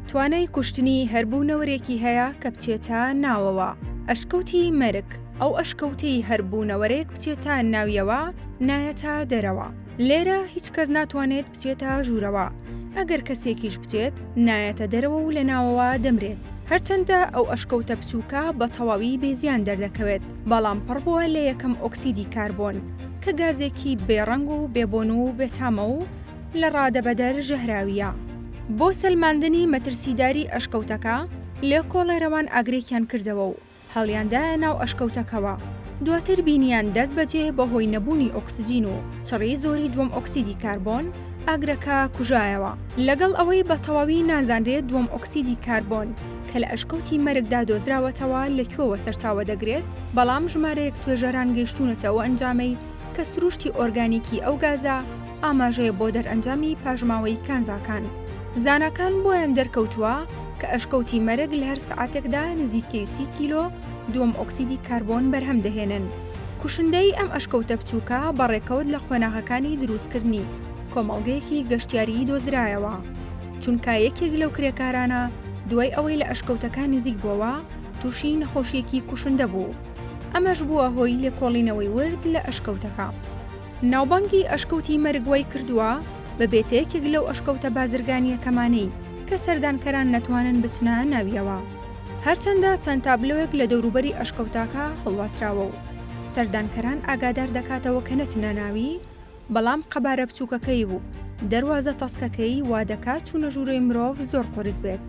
توانای کوشتنی هەر بوونەوەرێکی هەیە کە بچێتە ناوەوە. ئەشکەوتی مەرگ، ئەو ئەشکەوتەی هەر بوونەوەرێک بچێتە ناویەوە نایەتە دەرەوە. لێرە هیچ کەس ناتوانێت بچێتە ژوورەوە، ئەگەر کەسێکیش بچێت نایەتە دەرەوە و لە ناوەوە دەمرێت. هەرچەندە ئەو ئەشکەوتە بچووکە بە تەواوی بێ زیان دەردەکەوێت، بەڵام پڕ بووە لە یەکەم ئۆکسیدی کاربۆن، کە گازێکی بێ ڕەنگ و بێ بۆن و بێ تامە و لە ڕادەبەدەر ژەهراوییە. بۆ سەلماندنی مەترسیداری ئەشکەوتەکە، لێکۆڵێرەوان ئاگرێکیان کردەوە و هەڵیاندایە ناو ئەشکەوتەکەوە، دواتر بینیان دەست بەجێ بەهۆی نەبوونی ئۆکسجین و چڕی زۆری دووەم ئۆکسیدی کاربۆن، ئاگرەکە کوژایەوە. لەگەڵ ئەوەی بە تەواوی نازانرێت دووەم ئۆکسیدی کاربۆن کە لە ئەشکەوتی مەرگدا دۆزراوەتەوە لە کوێوە سەرچاوە دەگرێت، بەڵام ژمارەیەک توێژەران گەیشتوونەتە ئەو ئەنجامەی کە سروشتی ئۆرگانیکی ئەو گازە ئاماژەیە بۆ دەرئەنجامی پاشماوەی کانزاکان. زاناکان بۆیان دەرکەوتووە کە ئەشکەوتی مەرگ لە هەر سەعاتێکدا نزیکەی 30 کیلۆ دووەم ئۆکسیدی کاربۆن بەرهەم دەهێنن. کوشندەیی ئەم ئەشکەوتە بچووکە بە ڕێکەوت لە قۆناغەکانی دروستکردنی کۆمەڵگەیەکی گەشتیاریی دۆزرایەوە، چونکە یەکێک لەو کرێکارانە دوای ئەوەی لە ئەشکەوتەکە نزیک بۆوە تووشی نەخۆشییەکی کوشندە بوو، ئەمەش بووە هۆی لێکۆڵینەوەی ورد لە ئەشکەوتەکە. ناوبانگی ئەشکەوتی مەرگ وای کردووە ببێتە یەکێک لەو ئەشکەوتە بازرگانییە کەمانەی کە سەردانکەران نەتوانن بچنە ناویەوە. هەرچەندە چەند تابلۆیەک لە دەوروبەری ئەشکەوتاکە هەڵواسراوە و سەردانکەران ئاگادار دەکاتەوە کە نەچنە ناوی، بەڵام قەبارە بچووکەکەی و دەروازە تەسکەکەی وا دەکات چوونە ژوورەی مرۆڤ زۆر قورس بێت.